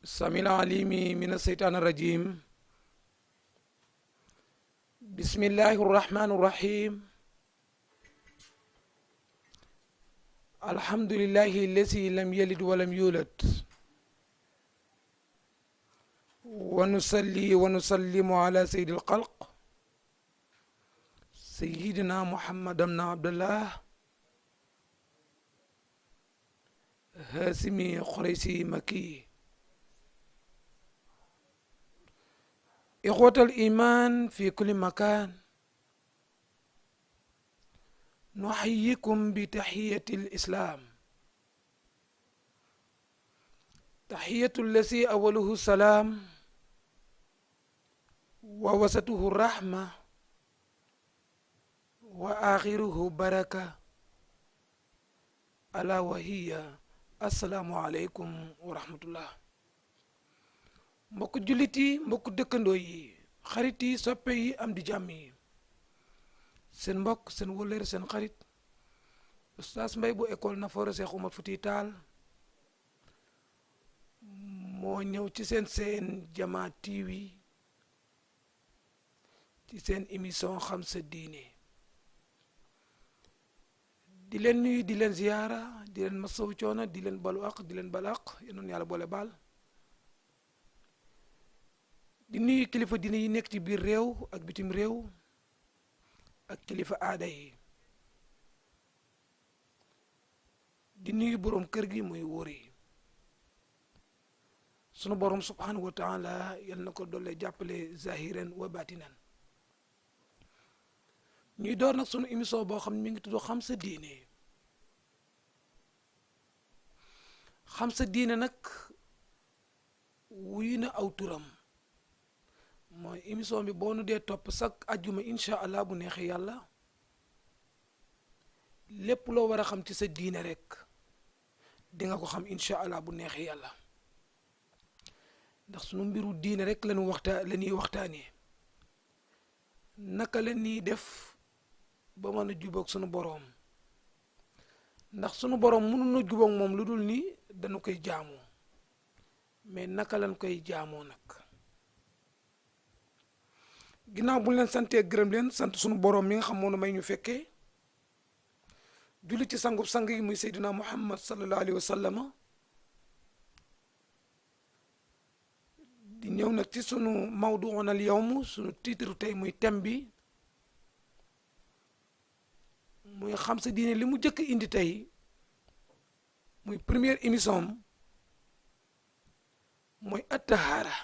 السميع العليم من الشيطان الرجيم. بسم الله الرحمن الرحيم. الحمد لله الذي لم يلد ولم يولد، ونصلي ونسلم على سيد الخلق سيدنا محمد بن عبد الله هاشمي قريشي مكي. إخوة الإيمان في كل مكان، نحييكم بتحية الإسلام، تحية الذي أوله السلام ووسطه الرحمة وآخره بركة، ألا وهي السلام عليكم ورحمة الله. mbokk jullit yi, mbokk dëkkandoo yi, xarit yi, soppe yi, am di jàmm yi, seen mbokk seen wëllëre seen xarit Oustaz Mbaye bu école Nafoore Cheikh Oumar Foutiyou Tall moo ñëw ci seen Jamaa TV ci seen émission xam sa diine. di leen nuyu, di leen ziyaara, di leen masawu coono, di leen balu aq, di leen bal aq, yéen noonu yàlla boole baal. di nuyu kilifa diine yi nekk ci biir réew ak bitim réew ak kilifa aada yi. di nuyu boroom kër gi muy wóor yi. sunu borom subhanahu wa taala yal na ko doole jàppale zahiran wa batinan. ñuy door nag sunu émission boo xam ne mi ngi tudd xam sa diine. xam sa diine nag wuyu na aw turam. mooy émission bi boo nu dee topp chaque ajjuma incha allah bu neexee yàlla lépp loo war a xam ci sa diine rek di nga ko xam incha allah bu neexee yàlla. ndax sunu mbiru diine rek la ñuy waxtaanee naka la ñuy def ba mën a jubóog sunu boroom. ndax sunu boroom mënuñu jubóog moom lu dul ni dañu koy jaamoo, mais naka lañ koy jaamoo nag. ginnaaw bu ñu leen santee gërëm leen sant sunu boroom mi nga xam moo nu may ñu fekkee julli ci sangub sang yi muy Seydina Muhammad sallallahu alayhi wa sallam. di ñëw nag ci sunu mawduun al yawm, sunu titre tey muy thème bi muy xam sa diine. li mu jëkk indi tey muy première émission mooy at-tahaara.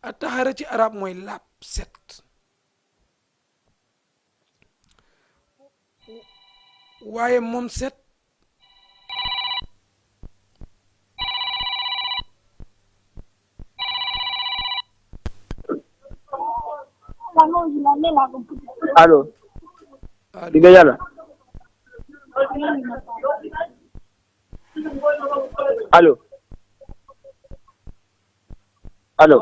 at-tahaara ci arab mooy laab set. waaye moom set allo diga yàlla allo allo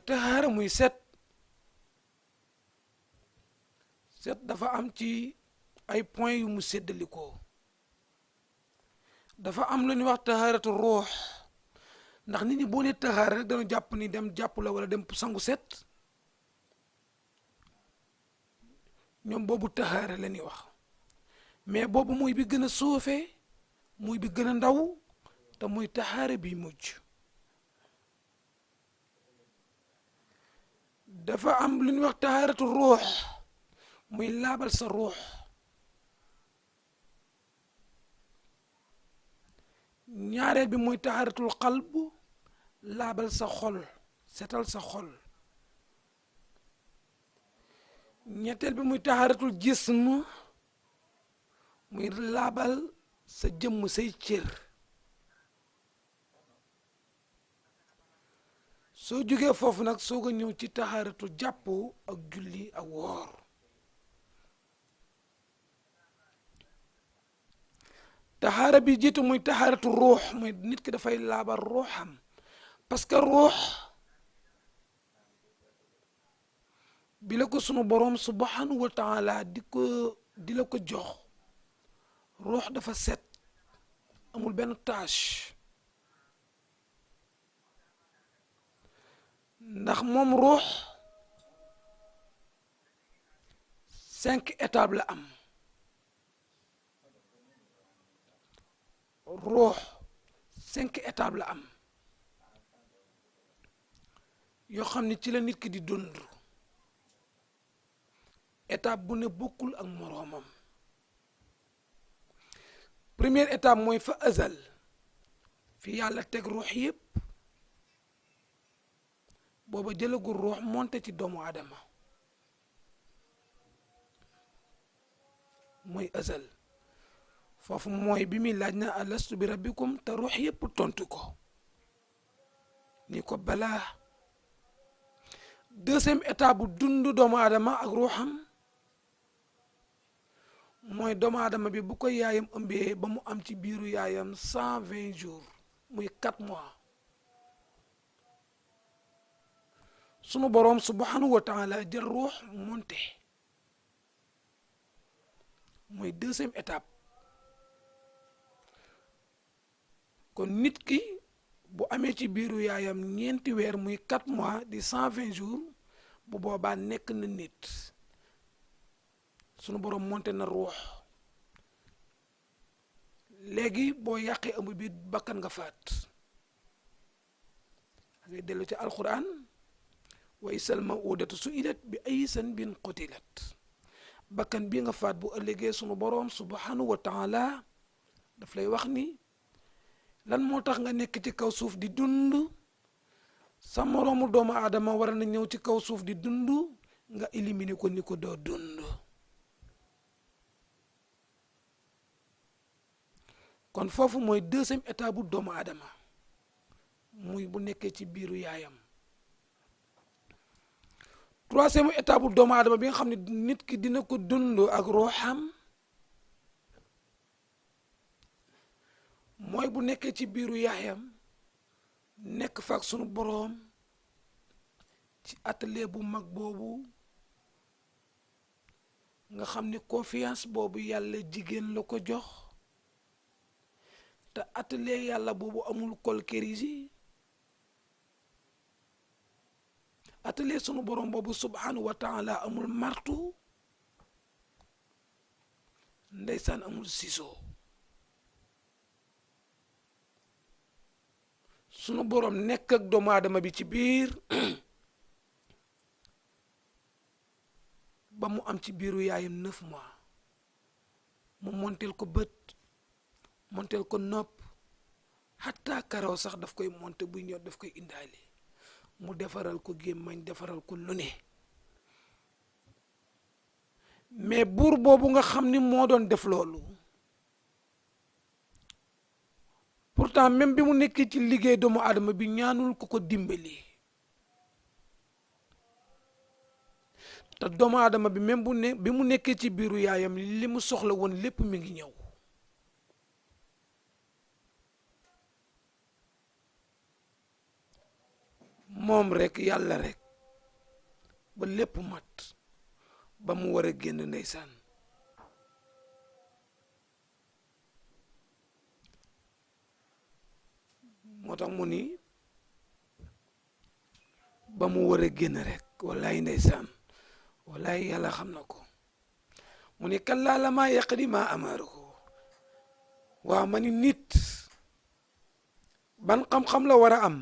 tahaara muy set dafa am ci ay points yu mu séddalikoo. dafa am lu ñuy wax tahaaratu ruux. ndax nit ñi boo nee tahaara rek dañu jàpp ni dem jàpp la wala dem sangu set. ñoom boobu tahaara la ñuy wax, mais boobu mooy bi gën a suufee, muy bi gën a ndaw, te muy tahaara bi mujj. dafa am lu ñuy wax tahaaratu ruux, muy laabal sa ruux. ñaareel bi mooy tahaaratul qalb, laabal sa xol, setal sa xol. ñetteel bi muy tahaaratul jism, muy laabal sa jëmm, say cër. soo jógee foofu nag soog a ñëw ci tahaaratu jàpp ak julli ak woor. tahaara bi jiitu muy tahaaratu ruux, muy nit ki dafay laabal ruuxam, parce que ruux bi la ko sunu boroom subhanahu wa taala di la ko jox ruux dafa set amul benn tâche ndax moom ruux 5 étapes la am ruux 5 étapes la am yoo xam ne ci la nit ki di dund étape bu ne bokkul ak moroomam première étape mooy fa azal fi yàlla teg ruux yépp booba jëlagul ruux monte ci doomu aadama mooy azal foofu mooy bi muy laaj na alastu bi rabbikum te ruux yépp tontu ko ni ko balaa deuxième étape bu dund doomu aadama ak ruuxam mooy doomu aadama bi bu ko yaayam ëmbee ba mu am ci biiru yaayam 120 jours muy 4 mois sunu boroom subhanahu wa taala jël ruux monte mooy deuxième étape kon nit ki bu amee ci biiru yaayam ñeenti weer muy 4 mois di 120 jours bu boobaa nekk na nit sunu boroom monte na ruux léegi boo yàqee ëmb bi bakkan nga faat ngay dellu ci alquran wa isal mawudatu su'ilat bi ay zanbin qutilat bakkan bi nga faat bu ëllëgee sunu boroom subhanahu wa taala daf lay wax ni lan moo tax nga nekk ci kaw suuf di dund sa moroomu doomu aadama war na ñëw ci kaw suuf di dund nga éliminer ko ni ko doo dund kon foofu mooy deuxième étape bu doomu aadama muy bu nekkee ci biiru yaayam troisième étape bu doomu aadama bi nga xam ne nit ki dina ko dund ak ruuxam mooy bu nekkee ci biiru yaayam nekk fa ak sunu boroom ci atelier bu mag boobu nga xam ne confiance boobu yàlla jigéen la ko jox te atelier yàlla boobu amul kolkerisi atelier sunu boroom boobu subhanahu wa taala amul martu ndeysaan amul siso sunu boroom nekk ak doomu aadama bi ci biir ba mu am ci biiru yaayam 9 mois mu montel ko bët montel ko nopp xataa karaw sax daf koy monte buy ñëw daf koy indaale mu defaral ko gémmañ defaral ko lu ne mais buur boobu nga xam ni moo doon def loolu pourtant même bi mu nekkee ci liggéey doomu aadama bi ñaanul ko ko dimbali te doomu aadama bi même bi mu nekkee ci biiru yaayam li mu soxla woon lépp mi ngi ñëw moom rek yàlla rek ba lépp mat ba mu war a génn ndeysaan moo tax mu ni ba mu war a génn rek wallaay ndeysaan wallaay yàlla xam na ko mu ni kallaa lammaa yaqdi maa amarahu waaw ma ni nit ban xam-xam la war a am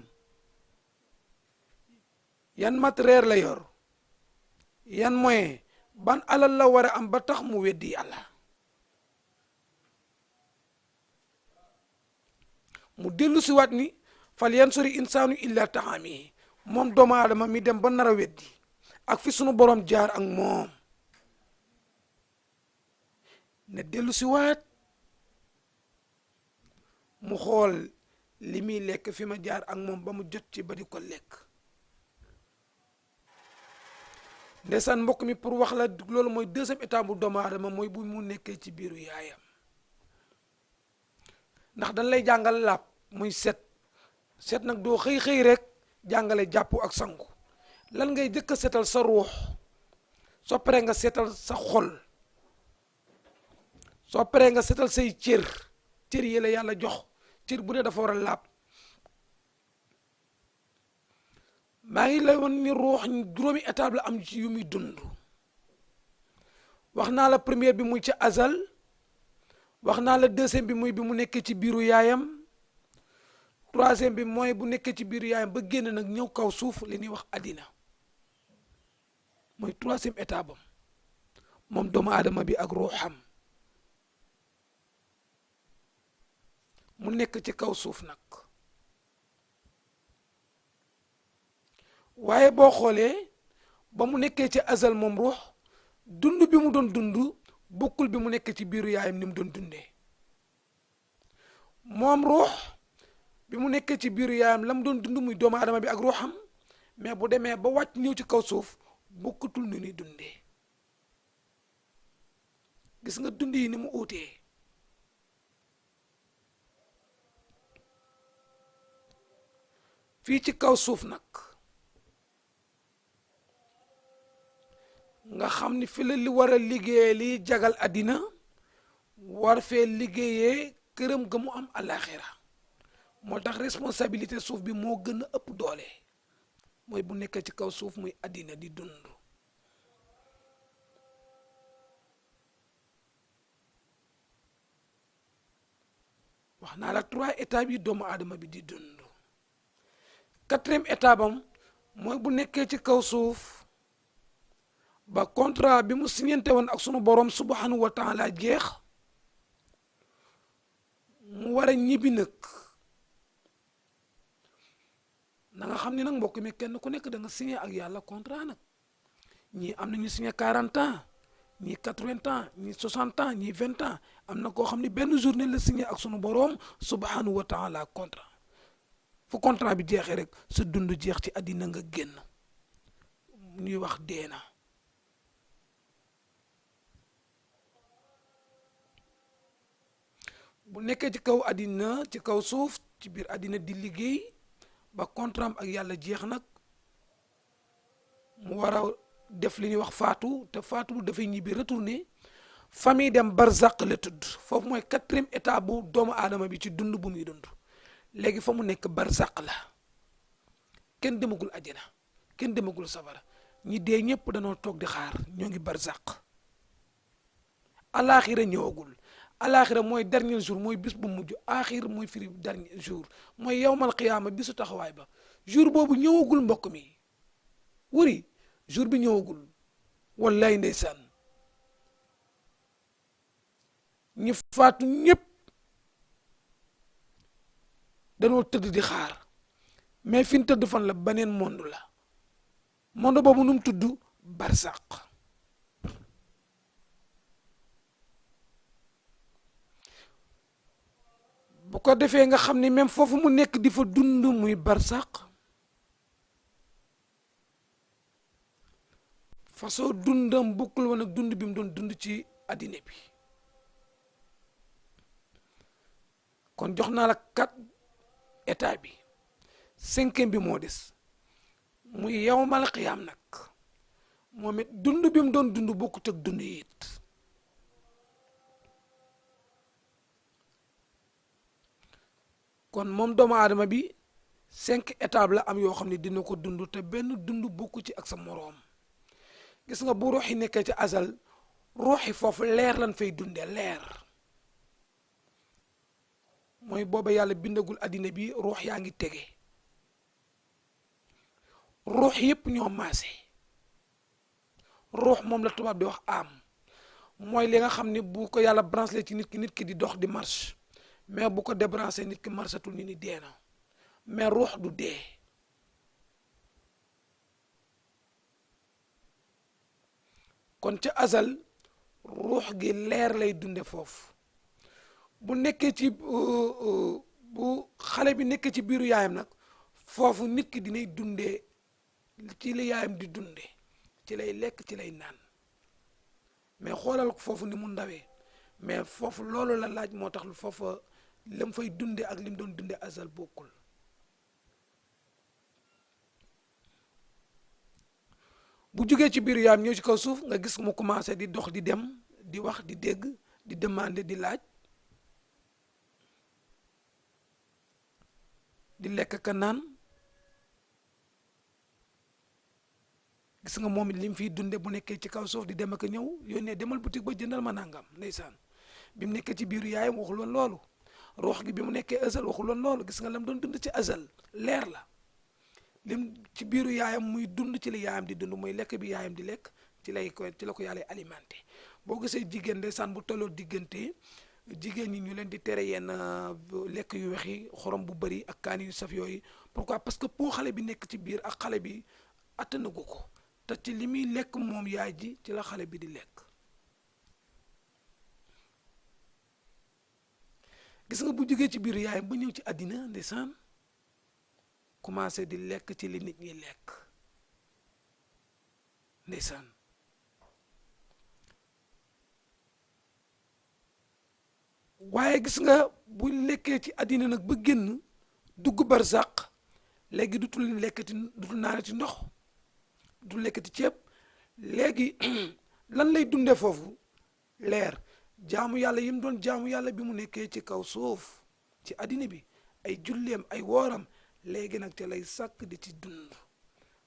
yan matériel la yor yan moyen ban alal la war a am ba tax mu weddi yàlla mu dellu si waat ni fal yansuri insaanu illa taami moom doomu aadama mi dem ba nar a weddi ak fi sunu borom jaar ak moom ne dellu si waat mu xool li muy lekk fi ma jaar ak moom ba mu jot ci ba di ko lekk ndeysaan mbokk mi pour wax la loolu mooy deuxième étape bu doomu aadama mooy bu mu nekkee ci biiru yaayam ndax dañ lay jàngal laab muy set nag doo xëy rek jàngale jàpp ak sangu lan ngay jëkk a setal sa ruux soo paree nga seetal sa xol soo paree nga seetal say cër yi la yàlla jox cër bu ne dafa war a laab maa ngi lay woon ni ruux juróomi étape la am ci yu muy dund wax naa la première bi muy ci azal wax naa la deuxième bi muy bi mu nekkee ci biiru yaayam troisième bi mooy bu nekkee ci biiru yaayam ba génn nag ñëw kaw suuf li ñuy wax àddina mooy troisième étape am moom doomu aadama bi ak ruuxam mu nekk ci kaw suuf nag waaye boo xoolee ba mu nekkee ci azal moom ruux dund bi mu doon dund bokkul bi mu nekk ci biiru yaayam ni mu doon dundee moom ruux bi mu nekkee ci biiru yaayam la mu doon dund muy doomu aadama bi ak ruuxam mais bu demee ba wàcc ñëw ci kaw suuf bokkutul ni ñuy dundee gis nga dund yi ni mu uutee fii ci kaw suuf nag nga xam ni fi la li war a liggéeyee liy jagal àddina war fee liggéeyee këram ga mu am àllaaxira moo tax responsabilité suuf bi moo gën a ëpp doole mooy bu nekkee ci kaw suuf muy àddina di dund wax naa la 3 étapes yi doomu aadama bi di dund 4e étape am mooy bu nekkee ci kaw suuf ba contrat bi mu signante woon ak sunu borom subhanahu wa taala jeex mu war a ñibbi nag na nga xam ni nag mbokk mi kenn ku nekk da nga signé ak yàlla contrat nag ñii am na ñu signé 40 ans ñii 80 ans ñii 60 ans ñii 20 ans am na koo xam ni benn journée la signé ak sunu borom subhanahu wa taala contrat fu contrat bi jeexee rek sa dund jeex ci àddina nga génn ñuy wax deena bu nekkee ci kaw àddina ci kaw suuf ci biir àddina di liggéey ba contrat ak yàlla jeex nag mu war a def li ñuy wax faatu te faatu dafay ñibbi retourné famille dem barzaq la tudd foofu mooy 4e étape bu doomu aadama bi ci dund bu muy dund léegi fa mu nekk barzaq la kenn demagul àjjana kenn demagul safara ñi dee ñëpp danoo toog di xaar ñoo ngi barzaq alaaxira ñëwagul alaaxira mooy dernier jour mooy bis bu mujj aaxir mooy firi dernier jour mooy yawmal qiyaama bisu taxawaay ba jour boobu ñëwagul mbokk mi wuri jour bi ñëwagul wallaay ndeysaan ñi faatu ñëpp danoo tëdd di xaar mais fi ñu tëdd fan la beneen monde la monde boobu nu mu tudd barsaq bu ko defee nga xam ni même foofu mu nekk di fa dund muy barsaq façon dundam bokkul woon ak dund bi mu doon dund ci àddina bi kon jox naa la 4 état bi 5e bi moo des muy yawmal qiyaam nag moom it dund bi mu doon dund bokkut ak dund yi it kon moom doomu aadama bi 5 étapes la am yoo xam ne dina ko dund te benn dund bokku ci ak sa moroom gis nga bu ruux yi nekkee ci azal ruux yi foofu leer lan fay dunde leer mooy booba yàlla bindagul àddina bi ruux yaa ngi tege ruux yëpp ñoo maase ruux moom la tubaab di wax am mooy li nga xam ni bu ko yàlla branché ci nit ki di dox di marche mais bu ko débranché nit ki marchatul ni dee na mais ruux du dee kon ca azal ruux gi leer lay dunde foofu bu nekkee ci bu xale bi nekkee ci biiru yaayam nag foofu nit ki dinay dundee ci li yaayam di dunde ci lay lekk ci lay naan mais xoolal foofu ni mu ndawee mais foofu loolu la laaj moo tax foofa lam fay dunde ak lim doon dunde azal bokkul bu jugee ci biiru yaayam ñëw ci kaw suuf nga gis mu commencé di dox di dem di wax di dégg di demander di laaj di lekk ka naan gis nga moom it li mu fiy dunde bu nekkee ci kaw suuf di dem ak a ñëw yónnee demal boutique ba jëndal ma nangam ndeysaan bi mu nekkee ci biiru yaayam waxul woon loolu ruux gi bi mu nekkee azal waxul woon loolu gis nga lam doon dund ci azal leer la lim ci biiru yaayam muy dund ci li yaayam di dund muy lekk bi yaayam di lekk ci la ko yàlla alimenté boo gisee jigéen ndeysaan bu tolloo diggante jigéen ñi ñu leen di tere yenn lekk yu wex yi xorom bu bëri ak kaani yu saf yooyu pourquoi parce que pour xale bi nekk ci biir ak xale bi attanagu ko te ci li muy lekk moom yaay ji ci la xale bi di lekk gis nga bu jógee ci biir yaayam ba ñëw ci àddina ndeysaan commencé di lekk ci li nit ñi lekk ndeysaan waaye gis nga bu lekkee ci àddina nag ba génn dugg barzaq léegi dutul lekkati dutul naanati ndox dutul lekkati ceeb léegi lan lay dundee foofu leer jaamu yàlla yi mu doon jaamu yàlla bi mu nekkee ci kaw suuf ci àddina bi ay julleem ay wooram léegi nag te lay sàkk di ci dund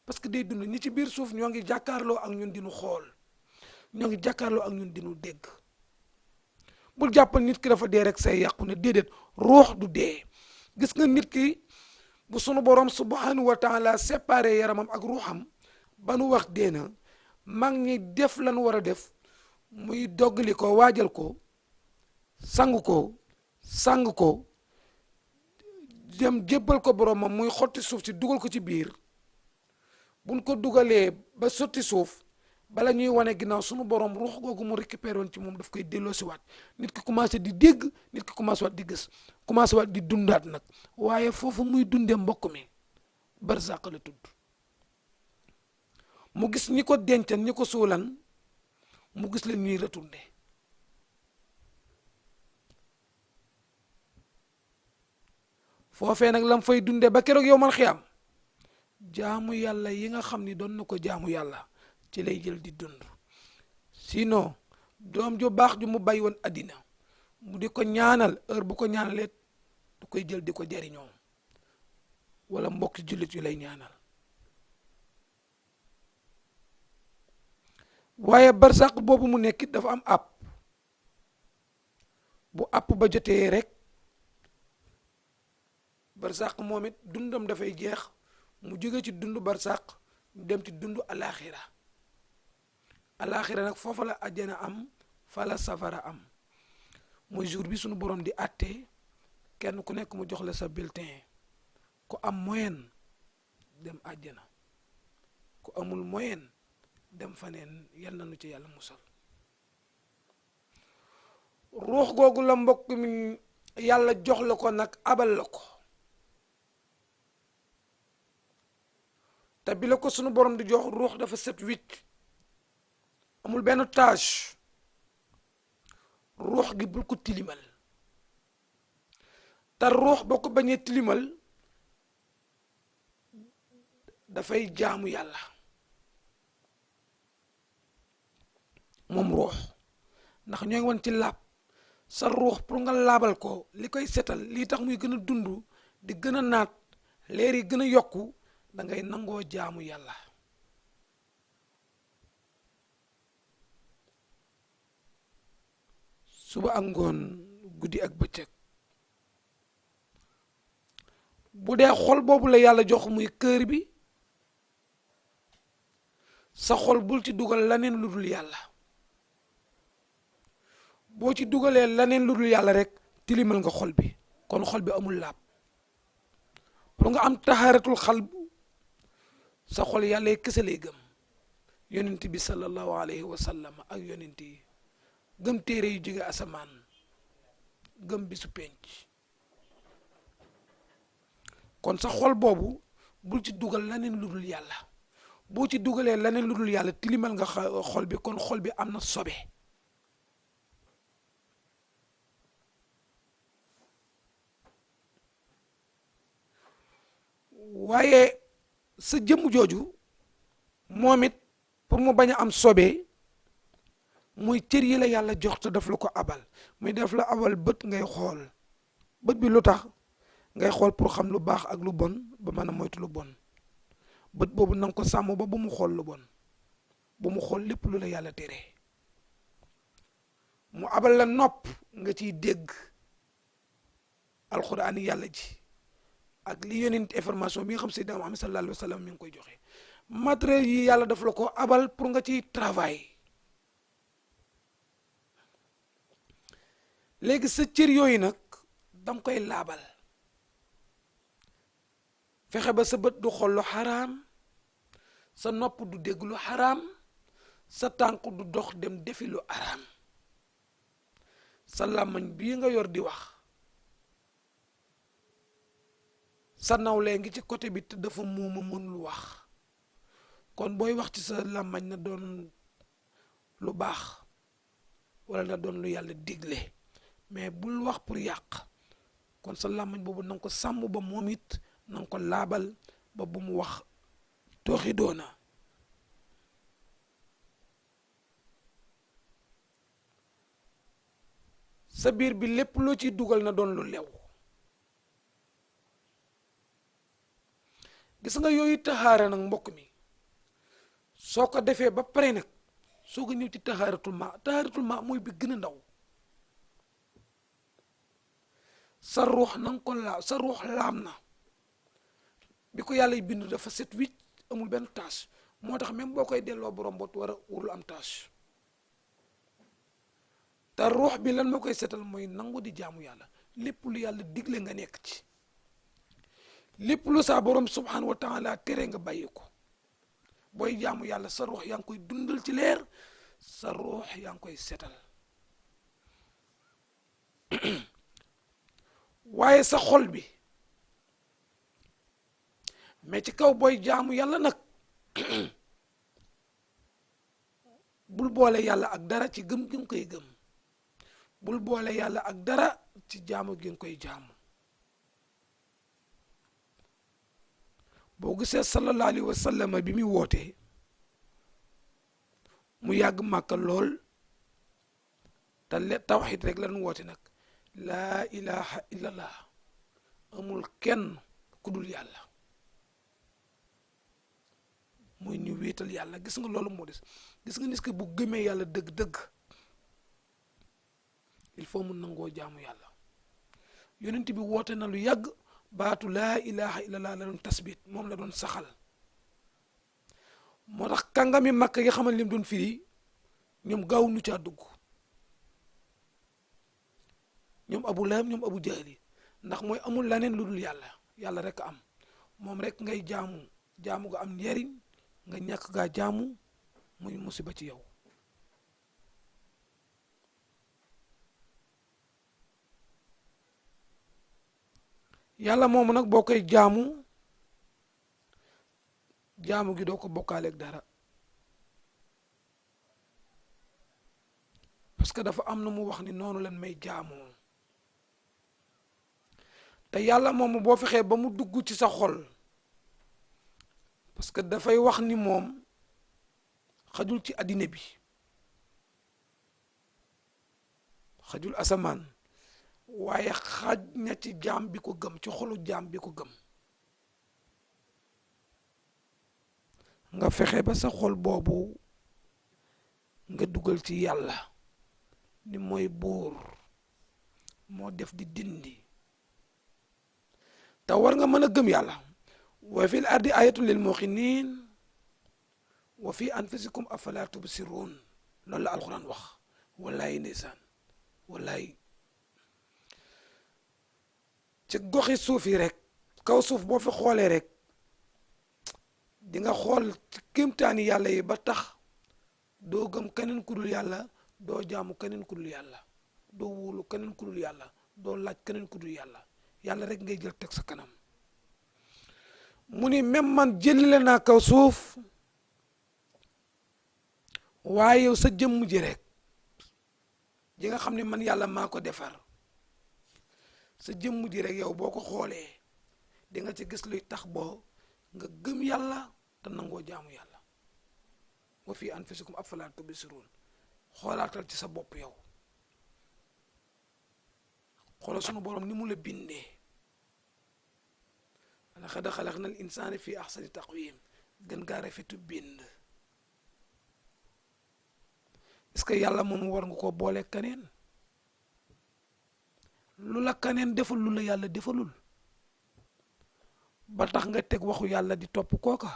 parce que day dund ñi ci biir suuf ñoo ngi jàkkaarloo ak ñun dinu xool ñoo ngi jàkkaarloo ak ñun dinu dégg bul jàppal nit ki dafa dee rek say yàqu ne déedéet ruux du dee gis nga nit ki bu sunu borom subhanahu wa taala séparé yaramam ak ruuxam ba nu wax dee na mag ñi def lan war a def muy doggali ko waajal ko sang ko dem jébbal ko boromam muy xotti suuf si dugal ko ci biir buñ ko dugalee ba sotti suuf bala ñuy wane ginnaaw sunu borom ruux googu mu récupéré woon ci moom daf koy delloo si waat nit ki commencé di dégg nit ki commencé waat di gis commencé waat di dundaat nag waaye foofu muy dundee mbokk mi barzaq la tudd mu gis ñi ko dencan ñi ko suulan mu gis leen ñuy retourné foofee nag lam fay dunde ba keroog yow man xiyam jaamu yàlla yi nga xam ni doon na ko jaamu yàlla ci lay jël di dund sinon doom ju baax ju mu bàyyi woon àddina mu di ko ñaanal heure bu ko ñaanalee du koy jël di ko jariñoo wala mbokki jullit yu lay ñaanal waaye barsàq boobu mu nekkit dafa am àpp bu àpp ba jotee rek barsàq moom it dundam dafay jeex mu jóge ci dund barsàq dem ci dund alaxira alaxira nag foofa la àjjana am fa la safara am mooy jour bi sunu borom di àtte kenn ku nekk mu jox la sa bulletin ku am moyen dem àjjana ku amul moyen dem faneen yal na nu ci yàlla musal ruux googu la mbokk mi yàlla jox la ko nag abal la ko te bi la ko sunu borom di jox ruux dafa set wicc amul benn tâche ruux gi bul ko tilimal te ruux boo ko bañee tilimal dafay jaamu yàlla moom ruux ndax ñoo ngi woon ci laab sa ruux pour nga laabal ko li koy setal lii tax muy gën a dund di gën a naat leer yi gën a yokku da ngay nangoo jaamu yàlla suba ak ngoon guddi ak bëccëg bu dee xol boobu la yàlla jox muy kër bi sa xol bul ci dugal laneen lu dul yàlla boo ci dugalee laneen lu dul yàlla rek tilimal nga xol bi kon xol bi amul laab pour nga am taxaaratul xalb sa xol yàlla kese lay gëm yonent bi sallallahu alayhi wa sallam ak yonent yi gëm téere yu jóge asamaan gëm bisu penc kon sa xol boobu bul ci dugal laneen lu dul yàlla boo ci dugalee laneen lu dul yàlla tilimal nga xol bi kon xol bi am na sobe waaye sa jëmm jooju moom it pour mu bañ a am sobe muy cër yi la yàlla jox te daf la ko abal muy def la abal bët ngay xool bët bi lu tax ngay xool pour xam lu baax ak lu bon ba mën a moytu lu bon bët boobu na nga ko sàmm ba bu mu xool lu bon bu mu xool lépp lu la yàlla tere mu abal la nopp nga ciy dégg alxuraan yàlla ji ak li yonent information bi nga xam Seydina Muhammad sallallahu alayhi wa sallam mi ngi koy joxe matériel yi yàlla daf la ko abal pour nga ciy travail léegi sa cër yooyu nag danga koy laabal fexe ba sa bët du xool lu xaraam sa nopp du dégg lu xaraam sa tànk du dox dem defi lu araam sa làmmañ bii nga yor di wax sa nawlee ngi ci côté bi te dafa muuma mënul wax kon booy wax ci sa làmmañ na doon lu baax wala na doon lu yàlla digle mais bul wax pour yàq kon sa làmmañ boobu na nga ko sàmm ba moom it na nga ko laabal ba bu mu wax tooxi doona sa biir bi lépp loo ciy dugal na doon lu lew gis nga yooyu taxaara nag mbokk mi soo ko defee ba pare nag soo ko ñëw ci taxaaratul ma mooy bi gën a ndaw sa ruux na nga ko sa ruux laam na bi ko yàlla bind dafa set wicc amul benn tâche moo tax même boo koy delloo borom bot warul am tâche te ruux bi lan moo koy setal mooy nangu di jaamu yàlla lépp lu yàlla digle nga nekk ci lépp lu saa borom subhanahu wa taala tere nga bàyyi ko booy jaamu yàlla sa ruux yaa ngi koy dundal ci leer sa ruux yaa ngi koy setal waaye sa xol bi mais ci kaw booy jaamu yàlla nag bul boole yàlla ak dara ci gëm gi nga koy gëm bul boole yàlla ak dara ci jaamu gi nga koy jaamu boo gisee sallallahu alayhi wa sallam bi muy wootee mu yàgg màkka lool te tawxid rek lan woote nag laa ilaha illallah amul kenn ku dul yàlla mooy ñu wéetal yàlla gis nga loolu moo des gis nga nit ki bu gëmee yàlla dëgg-dëgg il faut mu nangoo jaamu yàlla yonent bi woote na lu yàgg baatu laa ilaha illallah la doon tasbit moom la doon saxal moo tax kàngami makka yi xamal lim doon firi ñoom gaaw nu caa dugg ñoom abu lahab ñoom abu jahli ndax mooy amul laneen lu dul yàlla yàlla rek am moom rek ngay jaamu ga am njariñ nga ñàkk gaa jaamu muy musiba ci yow yàlla moomu nag boo koy jaamu gi doo ko bokkaaleeg dara parce que dafa am na mu wax ni noonu leen may jaamoo te yàlla moomu boo fexee ba mu dugg ci sa xol parce que dafay wax ni moom xajul ci àddina bi xajul asamaan waaye xaj na ci jaam bi ko gëm ci xolu jaam bi ko gëm nga fexe ba sa xol boobu nga dugal ci yàlla ni mooy buur moo def di dindi te war nga mën a gëm yàlla wa fil ardi ayatun lil muqinin wa fi anfusikum afala tubsirun loolu la alquran wax wallaay ndeysaan wallaay ci goxi suuf yi rek kaw suuf boo fi xoolee rek di nga xool ci kéemtaani yàlla yi ba tax doo gëm keneen ku dul yàlla doo jaamu keneen ku dul yàlla doo wóolu keneen ku dul yàlla doo laaj keneen ku dul yàlla yàlla rek ngay jël teg sa kanam mu ni même man jëlile naa kaw suuf waaye yow sa jëmm ji rek ji nga xam ne man yàlla maa ko defar sa jëmm ji rek yow boo ko xoolee di nga ci gis luy tax boo nga gëm yàlla te nangoo jaamu yàlla wa fi anfusikum afala tubsirun xoolaatal ci sa bopp yow xoolal sunu borom ni mu la bindee laqad xalaqna al insana fi ahsani taqwim gën gaa rafetu bind est-ce que yàlla moom war nga koo boole kaneen lu la kaneen deful lu la yàlla defalul ba tax nga teg waxu yàlla di topp kooka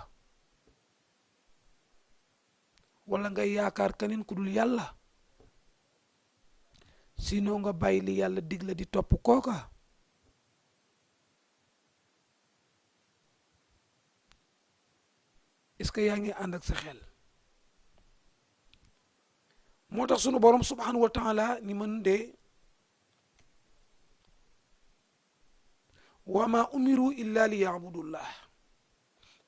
wala nga yaakaar kaneen ku dul yàlla sinon nga bàyyi li yàlla digla di topp kooka est-ce que yaa ngi ànd ak sa xel moo tax sunu borom subhanahu wa taala ni man de wa ma umiru illa li yaabudullah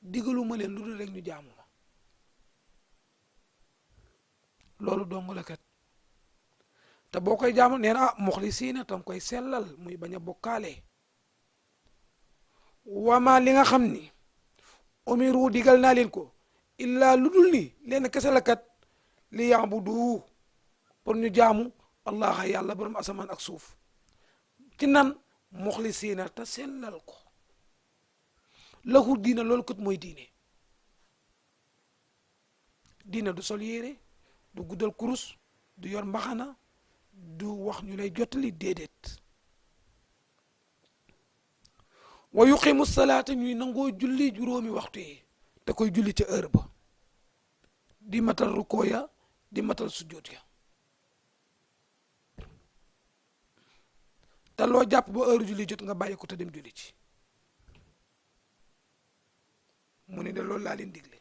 digalu ma leen lu dul rek ñu jaamu ma loolu dong la kat te boo koy jaamu nee na muxlisiina tam koy sellal muy bañ a bokkaale wa ma li nga xam ni umiru digal naa leen ko illa lu dul ni leen kese la kat li yaabudu pour ñu jaamu allah yàlla borom asamaan ak suuf ci nan muxlisiina te sellal ko lahu diina loolu kat mooy diine diina du sol yére du guddal kurus du yor mbaxana du wax ñu lay jottali déedéet wa yuqimu salaata ñuy nangoo julli juróomi waxtu yi te koy julli ca heure ba di matal rukoo ya di matal sujjóot ya te loo jàpp ba heure julli jot nga bàyyi ko te dem julli ci mu ne de loolu laa leen digle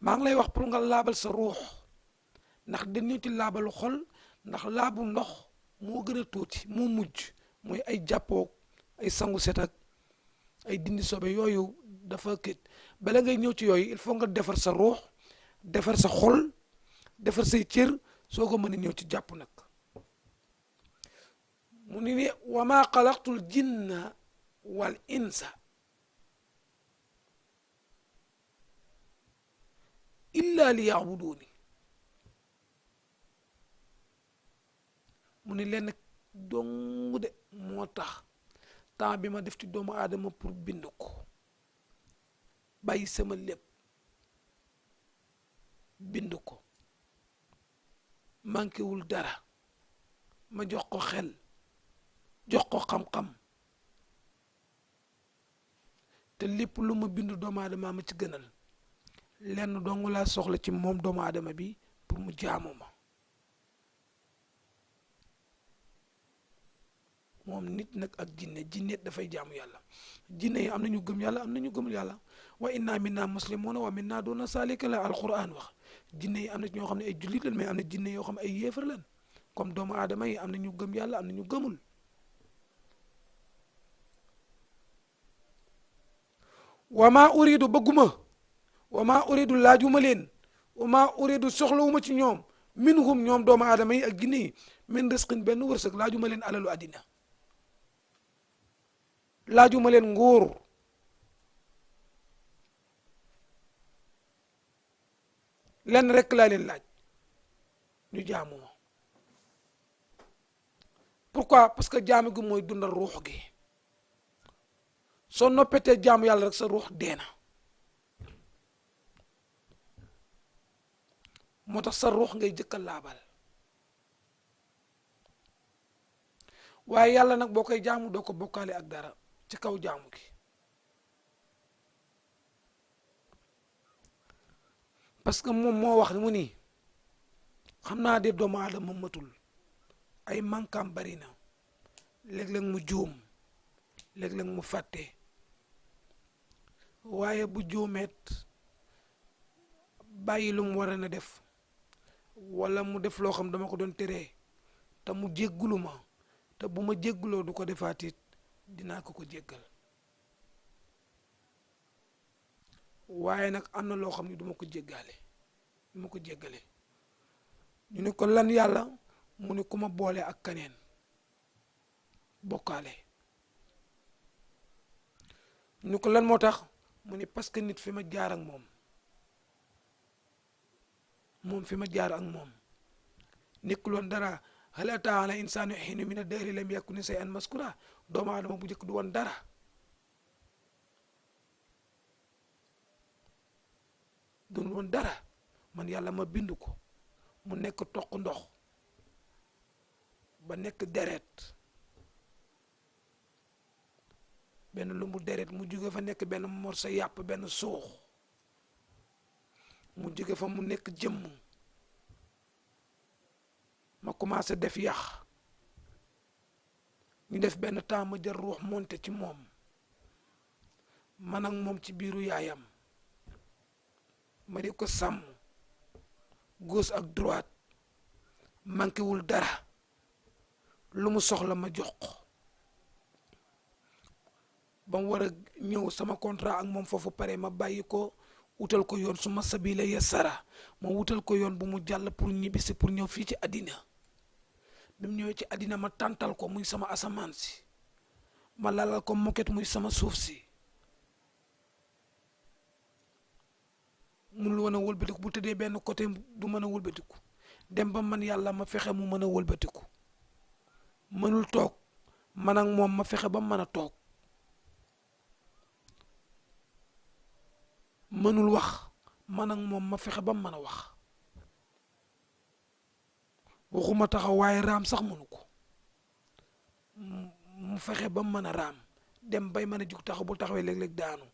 maa ngi lay wax pour nga laabal sa ruux ndax dañu ci laabalu xol ndax laabu ndox moo gën a tuuti moo mujj mooy ay jàppoog ay sangu set ak ay dindi sobe yooyu dafa kit bala ngay ñëw ci yooyu il faut nga defar sa ruux defar sa xol defar say cër soo ko mën a ñëw ci jàpp nag mu ni wa ma xalaqtul jinna wal insa illa li yaabuduuni mu ni lenn dong de moo tax temps bi ma def ci doomu aadama pour bind ko bàyyi sama lépp bind ko manqué wul dara ma jox ko xel jox ko xam-xam te lépp lu ma bind doomu aadama ma ci gënal lenn dong laa soxla ci moom doomu aadama bi pour mu jaamu ma moom nit nag ak jinne dafay jaamu yàlla jinne yi am nañu gëm yàlla am nañu gëmul yàlla wa inna minna muslimuna wa minna duna salika la alquran wax jinne yi am na ñoo xam ne ay jullit lañ mais am na jinne yoo xam ne ay yéefar lañ comme doomu aadama yi am na ñu gëm yàlla am na ñu gëmul wa ma uridu bëgguma wa ma uridu laajuma leen wa ma uridu soxlawuma ci ñoom minhum ñoom doomu aadama yi ak jinne yi min risqin benn wërsëg laajuma leen alalu àddina laajuma leen nguur lenn rek laa leen laaj ñu jaamu ma pourquoi parce que jaamu gi mooy dundal ruux gi soo noppetee jaamu yàlla rek sa ruux deena moo tax sa ruux ngay jëkka laabal waaye yàlla nag boo koy jaamu doo ko bokkaale ak dara ci kaw jaamu gi parce que moom moo wax mu ni xam naa de doomu aadama matul ay mankaam bari na léeg-léeg mu juum léeg-léeg mu fàtte waaye bu juumeet bàyyi lu mu war a na def wala mu def loo xam dama ko doon teree te mu jéggulu ma te bu ma jégguloo du ko defaatit dinaa ko jéggal waaye nag am na loo xam ne du ma ko jéggale ñu ne ko lan yàlla mu ne ku ma boole ak kaneen bokkaale ñu ne ko lan moo tax mu ni parce que nit fi ma jaar ak moom fi ma jaar ak moom nekkuloon dara hal ataa ala insaani hiinun mina dahri lam yakun shay'an maskura doomu aadama bu njëkk du woon dara du woon dara man yàlla ma bind ko mu nekk toq ndox ba nekk deret benn lumbu deret mu jóge fa nekk benn morso yàpp benn suux mu jóge fa mu nekk jëmm ma commencé def yax ñu def benn temps ma jël ruux monte ci moom man ak moom ci biiru yaayam ma di ko sàmm gauche ak droite manqué wul dara lu mu soxla ma jox ko ba mu war a ñëw sama contrat ak moom foofu pare ma bàyyi ko wutal ko yoon su ma sabila yassara ma wutal ko yoon bu mu jàll pour ñibbisi pour ñëw fii ci àddina bi mu ñëwee ci àddina ma tàntal ko muy sama asamaan si ma lalal ko moket muy sama suuf si munul woon a wëlbatiku bu tëddee benn côté du mën a wëlbatiku dem ba man yàlla ma fexe mu mën a wëlbatiku mënul toog man ak moom ma fexe ba mën a toog mënul wax man ak moom ma fexe ba mën a wax waxuma taxaw waaye raam sax mënu ko mu fexe ba mën a raam dem bay mën a jug taxaw bu taxawee léeg-léeg daanu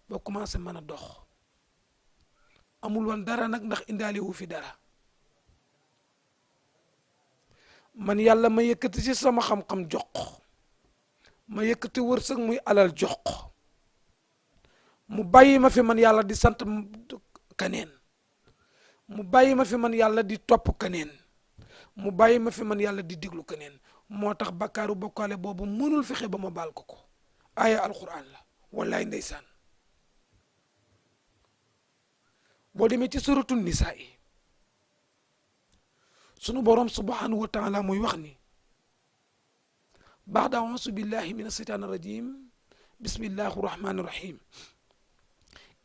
ba commencé mën a dox amul woon dara nag ndax indaale wu fi dara man yàlla ma yëkkati ci sama xam-xam jox ma yëkkati wërsëg muy alal jox mu bàyyi ma fi man yàlla di sant kaneen mu bàyyi ma fi man yàlla di topp kaneen mu bàyyi ma fi man yàlla di diglu kaneen moo tax bakkaaru bokkaale boobu mënul fexe ba ma baal ko aaya alquran la wallaay ndeysaan boo demee ci suratul nisaa yi sunu borom subhanahu wa taala muy wax ni baada ausu billahi min asheytaan rajim bismillahi rahmani rahim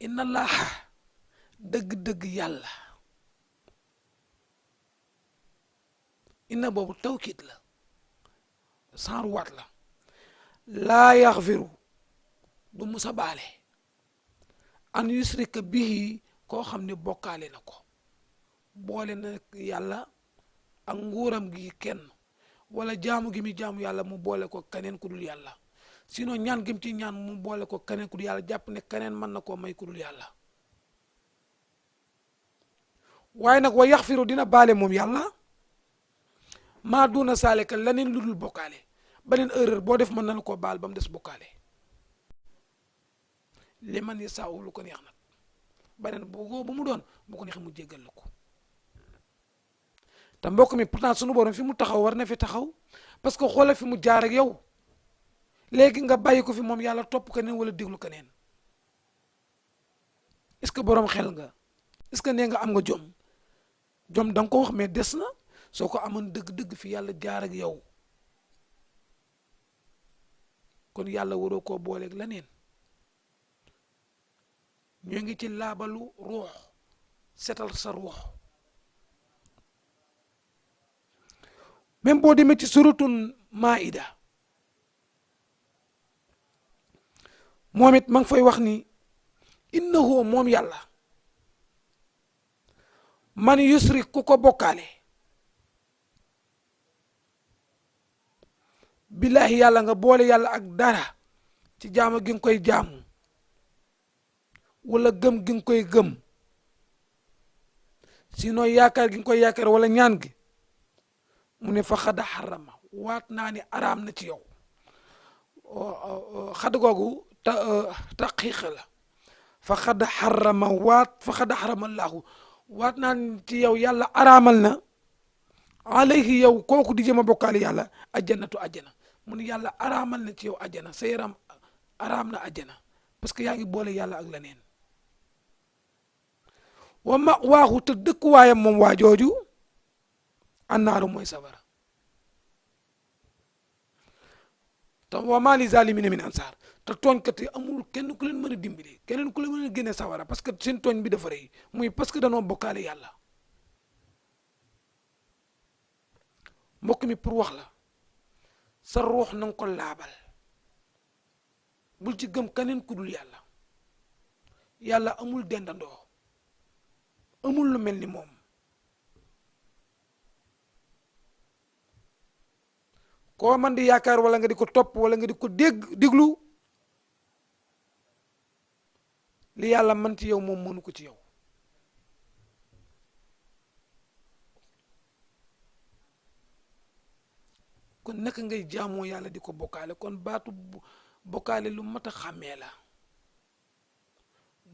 inna allaha dëgg-dëgg yàlla inna boobu tawkit la saaru waat la laa yaxfiru du musa baale an yusrika bihi koo xam ne bokkaale na ko boole na yàlla ak nguuram gi kenn wala jaamu gi mi jaamu yàlla mu boole ko keneen ku dul yàlla sinon ñaan gi mu ci ñaan mu boole ko keneen ku dul yàlla jàpp ne keneen mën na koo may ku dul yàlla waaye nag wa yaxfiru dina baale moom yàlla maa duna saalika leneen lu dul bokkaale beneen erreur boo def mën na la koo baal ba mu des bokkaale li man yasaawu lu ko neex nag beneen bu mu doon bu ko neexee mu jéggal la ko te mbokk mi pourtant sunu borom fi mu taxaw war na fi taxaw parce que xoolal fi mu jaar ak yow léegi nga bàyyi ko fi moom yàlla topp keneen wala déglu keneen est-ce que borom xel nga est-ce que nee nga am nga jom da nga ko wax mais des na soo ko amoon dëgg-dëgg fi yàlla jaar ak yow kon yàlla waroo koo booleeg leneen ñoo ngi ci laabalu ruux setal sa ruux même boo demee ci suratul maida moom it ma ngi fay wax ni innahu moom yàlla man yusrik ku ko bokkaale billahi yàlla nga boole yàlla ak dara ci jaamu gi nga koy jaamu wala gëm gi nga koy gëm sinon yaakaar gi nga koy yaakaar wala ñaan gi mu ne fa xada xarama waat naa ni araam na ci yow xad googu taqiiq la fa xada xarama fa xada xarama laahu waat naa ni ci yow yàlla araamal na alayhi yow kooku di jëma bokkaale yàlla ajjanatu ajjana mu ne yàlla araamal na ci yow ajjana sa yaram araam na ajjana parce que yaa ngi boole yàlla ak leneen wa ma waaxu te dëkkuwaayam moom waa jooju annaaru mooy safara te wa maa li zaalimiina min ansaar te tooñkat yi amul kenn ku leen mën a dimbali keneen ku leen mën a génne sawara parce que seen tooñ bi dafa rëy muy parce que danoo bokkaale yàlla. mbokk mi pour wax la sa ruux na nga ko laabal bul ci gëm keneen ku dul yàlla yàlla amul dendandoo amul lu mel ni moom koo man di yaakaar wala nga di ko topp wala nga di ko diglu li yàlla man ci yow moom mënu ko ci yow kon naka ngay jaamoo yàlla di ko bokkaale kon baatu bokkaale lu mat a xàmmee la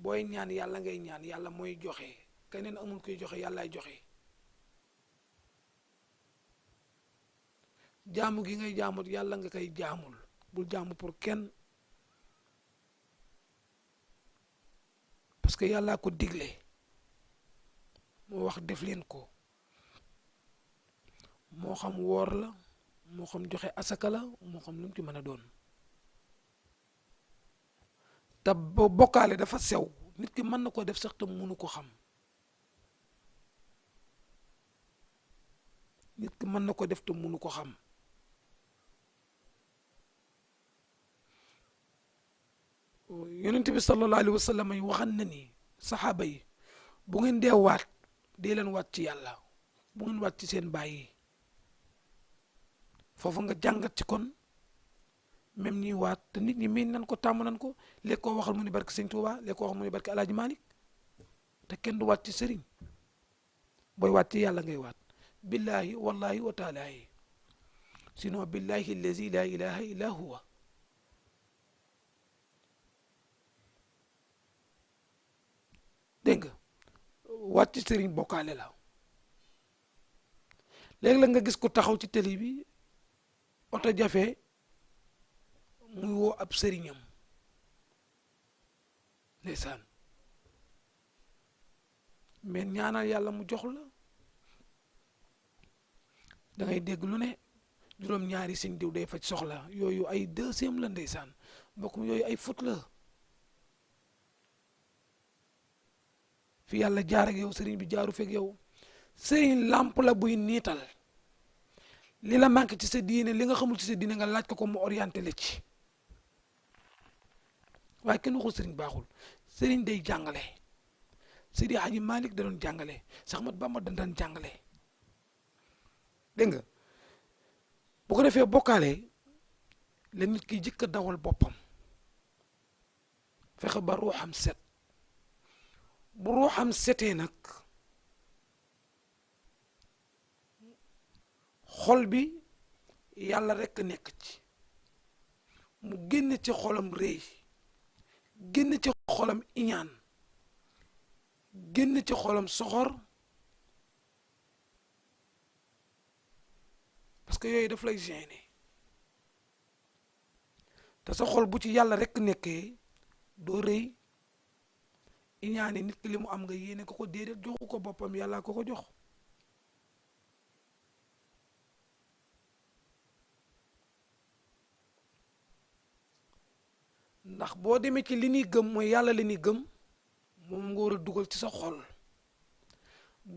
booy ñaan yàlla ngay ñaan yàlla mooy joxe keneen amul koy joxe yàllaay joxe jaamu gi ngay jaamut yàlla nga koy jaamul bul jaamu pour kenn parce que yàllaa ko digle moo wax def leen ko moo xam woor la moo xam joxe asaka la moo xam lu mu ci mën a doon te bokkaale dafa sew nit ki mën na ko def sax te mënu ko xam nit ki mën na ko def te mënu ko xam yonent bi sallallahu alayhi wa sallam yi waxan na ni saxaaba yi bu ngeen dee waat dee leen waat ci yàlla bu ngeen waat ci seen baay yi foofu nga jàngat ci kon même ñuy waat te nit ñi miin nan ko tàmm nan ko léegi koo waxal mu ni barke Sëñ Tuuba léegi koo waxal mu ni barke Alaaji Maalik te kenn du waat ci sëriñ booy waat ci yàlla ngay waat billahi wallahi wa taalaahi sinon billahi allazi la ilaha illa huwa dégg nga waat ci sëriñ bokkaale la léegi la nga gis ko taxaw ci télé bi oto jafe muy woo ab sëriñam ndeysaan mais ñaanal yàlla mu jox la da ngay dégg lu ne juróom-ñaari sëñ diw day faj soxla yooyu ay deuxième la ndeysaan mbokk mi yooyu ay fut la fi yàlla jaar ak yow sëriñ bi jaaru fekk yow sëriñ làmp la buy niital li la manqué ci sa diine li nga xamul ci sa diine nga laaj ko mu orienté la ci waaye kenn waxul sëriñ baaxul sëriñ day jàngale Seydi Hadji Malick da doon jàngale Seex Ahmadu Bamba da daan jàngale dégg nga bu ko defee bokkaale la nit ki jëkk a dawal boppam fexe ba ruuxam set bu ruuxam setee nag xol bi yàlla rekk nekk ci mu génn ci xolam rëy génn ci xolam iñaan génn ci xolam soxor parce que yooyu daf lay gêner te sa xol bu ci yàlla rekk nekkee doo rëy iñaane nit ki li mu am nga yéene ko ko déedéet joxu ko boppam yàlla ko ko jox ndax boo demee ci li ñuy gëm mooy yàlla li ñuy gëm moom nga war a dugal ci sa xol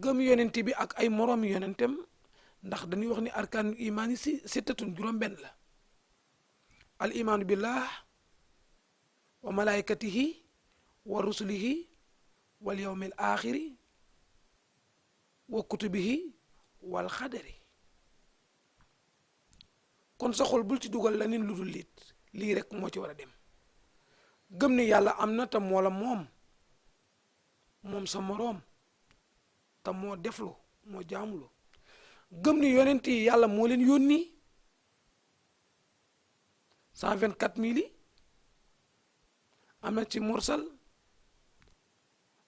gëm yonent bi ak ay moroom yonentem ndax dañuy wax ni arkaanul imaan yi sittatun juróom-benn la al imaanu billah wa malaikatihi wa rusulihi wal yawmil axiri wa kutubihi wal xadari kon sa xol bul ci dugal la nin lu dul liit lii rek moo ci war a dem gëm ni yàlla am na te moo la moom sa moroom te moo deflu moo jaamulu gëm ni yonent yi yàlla moo leen yónni 124 000 yi am na ci mursal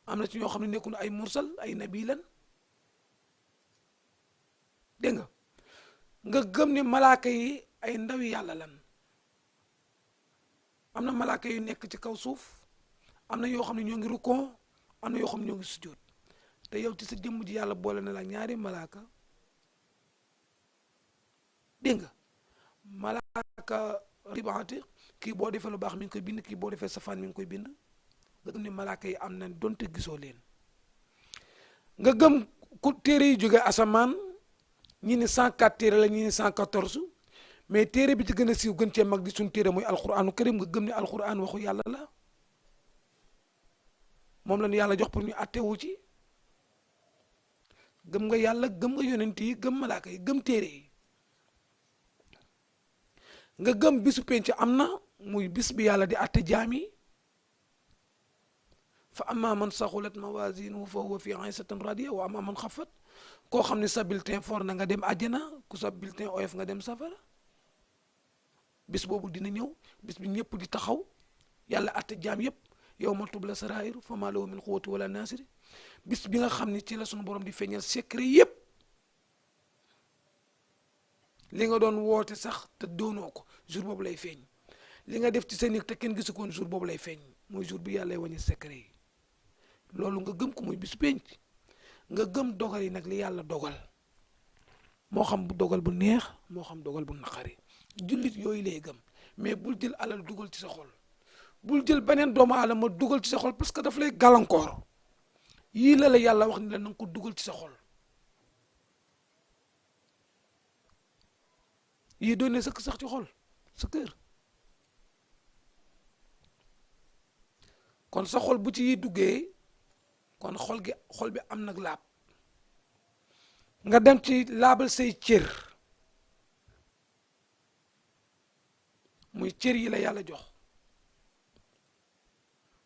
am na ci ñoo xam ne nekkul ay mursal ay nabi lan dégg nga gëm ni malaaka yi ay ndawi yàlla lan am na malaaka yu nekk ci kaw suuf am na yoo xam ne ñoo ngi rukkoo am na yoo xam ne ñoo ngi sujjóot te yow ci sa jëmm ji yàlla boole na la ñaari malaaka dégg nga malaaka ribaate kii boo defee lu baax mi ngi koy bind kii boo defee safaan mi ngi koy bind nga gëm ne malaaka yi am nañ donte gisoo leen nga gëm ku téere yi jóge asamaan ñi ni 104 téere la ñi ni 114 mais téere bi ci gën a siiw gën cee mag di suñ téere mooy alquranu karim nga gëm ne alquran waxu yàlla la moom la ñu yàlla jox pour ñu attewu ci gëm nga yàlla gëm nga yonent yi gëm malaaka yi gëm téere yi nga gëm bisu penc am na muy bis bi yàlla di atte jaam yi fa amma man saxulat mawazinuhu fa huwa fi aysatin radiya wa amma man xafat koo xam ne sa bulletin fort na nga dem àjjana ku sa bulletin oyof nga dem safara bis boobu dina ñëw bis bi ñëpp di taxaw yàlla atte jaam yëpp yawma tubla sarairu fa ma lahu min quwwati wala nasiri bis bi nga xam ne ci la sunu borom di feeñal secret yëpp li nga doon woote sax te doonoo ko jour boobu lay feeñ li nga def ci sa nit te kenn gisu ko woon jour boobu lay feeñ mooy jour bi yàlla lay wàññi secret yi loolu nga gëm ko muy bisu penc nga gëm dogal yi nag li yàlla dogal moo xam bu dogal bu neex moo xam dogal bu naqari jullit yooyu lay gëm mais bul jël alal dugal ci sa xol bul jël beneen doomu aadama dugal ci sa xol parce que daf lay gàllankoor yii la yàlla wax ni la na nga ko dugal ci sa xol yii doon ne sëkk sax ci xol sa kër kon sa xol bu ci yi duggee kon xol bi am nag laab nga dem ci laabal say cër muy cër yi la yàlla jox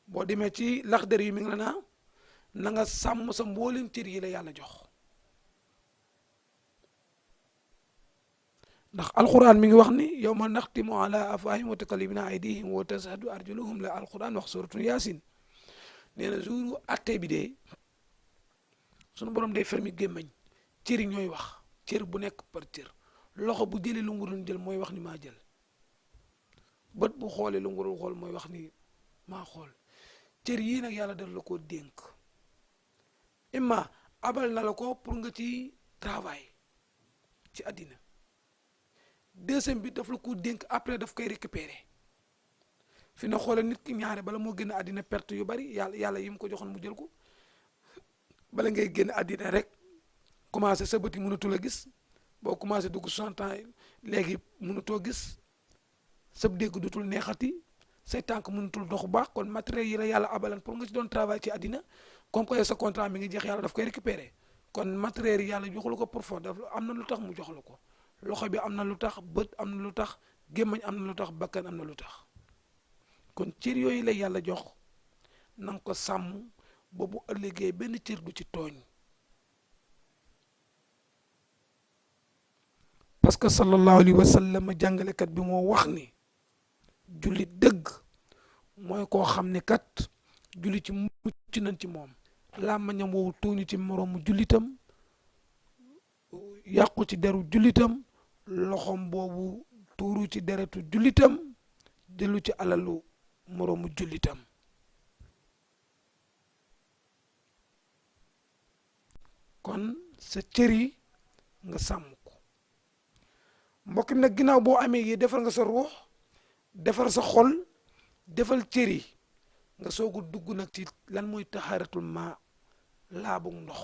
boo demee ci laxdar yi mi ngi la naa na nga sàmm sa mboolem cër yi la yàlla jox ndax alquran mi ngi wax ni yawma naxtimu ala afwaahihim wa tukallimuna aydihim wa tashhadu arjuluhum la alquran wax suratun yaasin nee na jouru atte bi de sunu borom day fermi gémmañ cër yi ñooy wax cër bu nekk par cër loxo bu jëlee lu mu waroon jël mooy wax ni maa jël bët bu xoolee lu mu warul xool mooy wax ni maa xool cër yii nag yàlla daf la ko dénk imma abal na la ko pour nga ci travail ci àddina deuxième bi daf la ko dénk après daf koy récupérer fi na xoole nit ki ñaare bala moo génn àddina perte yu bari yàlla yi mu ko joxoon mu jël ko bala ngay génn àddina rek commencé sa bët yi mënatul a gis boo commencé dugg 60 ans léegi mënatoo gis sa dégg dutul neexati say tànk mënatul dox bu baax kon matériel yi la yàlla abalan pour nga ci doon travail ci àddina comme que sa contrat mi ngi jeex yàlla daf koy récupérer kon matériel yi yàlla joxu la ko pour fort daf am na lu tax mu jox la ko loxo bi am na lu tax bët am na lu tax gémmañ am na lu tax bakkan am na lu tax kon cër yooyu la yàlla jox na nga ko sàmm ba bu ëllëgee benn cër du ci tooñ parce que sallallahu alayhi wa sallam jàngalekat bi moo wax ni jullit dëgg mooy koo xam ne kat jullit ci mucc nañ ci moom làmmiñam woowu tuuñu ci moroomu jullitam yàqu ci deru jullitam loxom boobu tuuru ci deretu jullitam jëlu ci alalu moroomu jullitam kon sa cër yi nga sàmm ko mbokk mi nag ginnaaw boo amee yi defar nga sa ruux defar sa xol defal cër yi nga soog a dugg nag ci lan mooy taxaaratul ma laabu ndox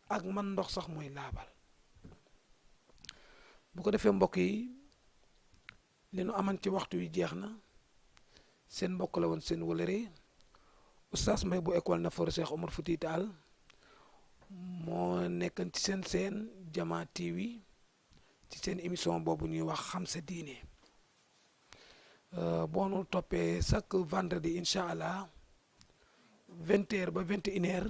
ak man ndox sax mooy laabal bu ko defee mbokk yi li nu aman ci waxtu wi jeex na seen mbokk la woon seen wëlëre oustaz Mbaye bu école Nafoore Cheikh Omar Fouti Tall moo nekkan ci seen Jama TV ci seen émission boobu ñuy wax xam sa diine boo nu toppee chaque vendredi incha allah 20h ba 21h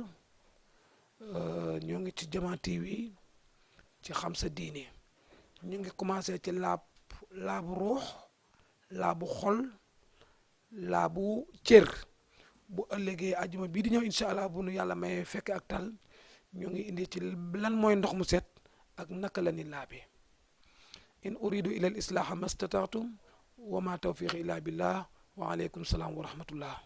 ñoo ngi ci Jama TV ci xam sa diine ñu ngi commencé ci laabu ruux laabu xol laabu cër bu ëllëgee ajuma bii di ñëw incha allah bu nu yàlla may fekk ak tal ñu ngi indi ci lan mooy ndox mu set ak naka la ni laabe in uridu ila al islaha mastata'tum wa ma tawfiqi illa billah wa alaykum salaam wa rahmatullah